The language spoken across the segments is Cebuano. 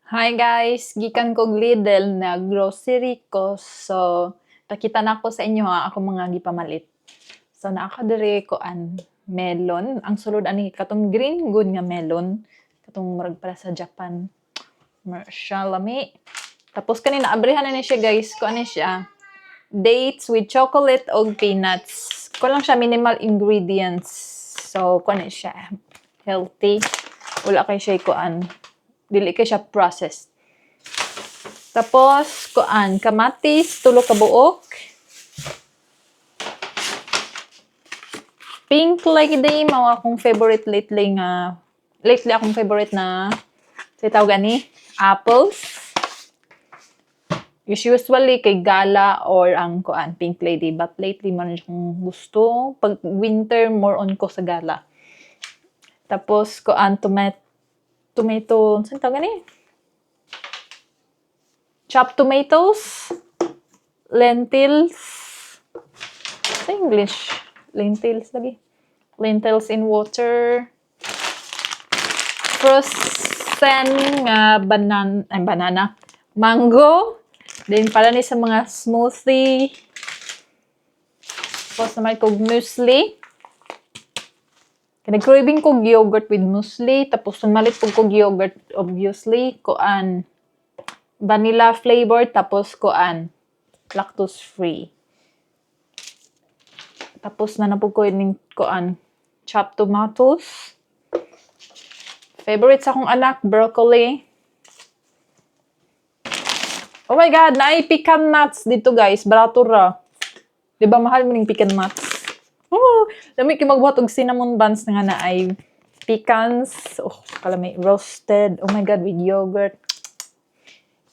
Hi guys, gikan kog Lidl na grocery ko. So, pakita na ko sa inyo ha, ako mga gipamalit. So, naa ka diri kuan melon. Ang sulod ani katong green good nga melon. Katong murag para sa Japan. Siya lami. Tapos kanina abrihan na ni siya, guys. Kuan ni siya. Dates with chocolate og peanuts. Kuan lang siya, minimal ingredients. So, kuan ni siya. Healthy. Wala kay siya kuan. Dili kay siya processed. Tapos, kuan, kamatis, tulo ka buok. Pink Lady, mao akong favorite lately nga, lately akong favorite na, sa tawag ani, apples. Usually kay Gala or ang kuan, Pink Lady, but lately man akong gusto. Pag winter, more on ko sa Gala. Tapos, kuan, tomato, saan tawag ani? Chopped tomatoes, lentils, sa English, lentils lagi. Lentils in water, frozen nga banana, ay banana, mango, then para ni sa mga smoothie, tapos naman kog muesli. Kaya nag-craving kog yogurt with muesli, tapos namalit pud kog yogurt, obviously, kuan, vanilla flavor, tapos kuan, lactose free. Tapos na napug ko ning kuan, chopped tomatoes. Favorite sa akong anak, broccoli. Oh my God, naay pecan nuts dito, guys, barato ra. Di ba mahal mo ning pecan nuts? Oh, lami kay magbuhat og cinnamon buns nga naay pecans. Oh, kalami roasted. Oh my God, with yogurt.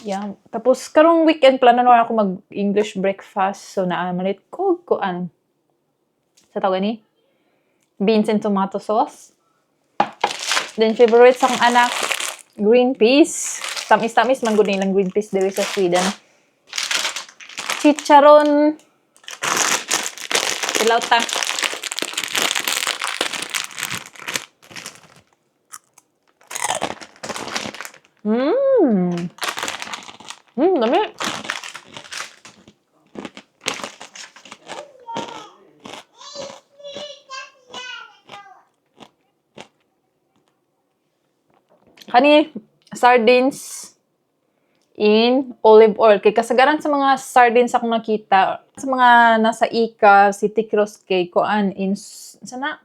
Yeah. Tapos karong weekend plano na ako mag English breakfast. So naa malit ko kuan. Sa tawag ni? Beans and tomato sauce. Then favorite sa akong anak, green peas. Tamis-tamis man gud nilang green peas diri sa Sweden. Chicharon. Tilaw ta. Dami. Kani sardines in olive oil. Kay kasagaran sa mga sardines akong nakita, sa mga nasa Ika, City Cross, kay kuan in sana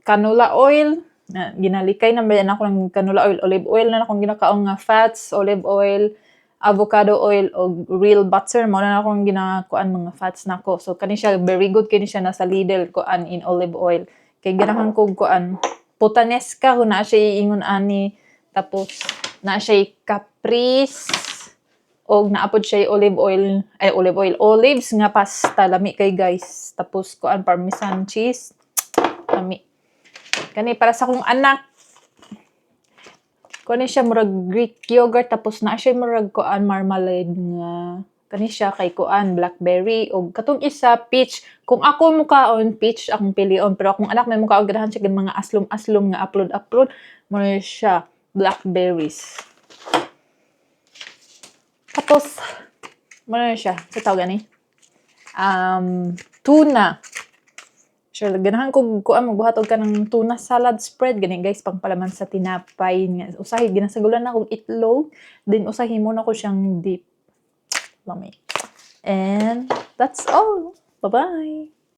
canola oil. Na, ginalikay na ba ako ng canola oil, olive oil na akong ginakaon nga fats, olive oil, avocado oil o real butter mo na akong ginakuan mga fats nako. So kani siya very good kini siya nasa Lidl, kuan in olive oil. Kay ganahan ko kuan putanesca kung naa siya iingon ani, tapos naa siya caprese og naapod siya olive oil, ay olive oil, olives nga pasta, lami kay, guys. Tapos kuan parmesan cheese, lami. Kani para sa akong anak. Kuan siya murag Greek yogurt, tapos naa siya murag kuan marmalade nga kani siya kay kuan blackberry og katong isa peach. Kung ako mukaon, peach akong pilion, pero akong anak may mukaon, ganahan siya mga aslom-aslom nga upload-upload mo siya blackberries. Tapos mo na siya sa tawag ani tuna. Sure, ganahan ko kuan magbuhat og kanang tuna salad spread gani, guys, pangpalaman sa tinapay nga. Usahay ginasagulan na kog itlog, then usahay mo na ko siyang dip. Lami. And that's all. Bye-bye.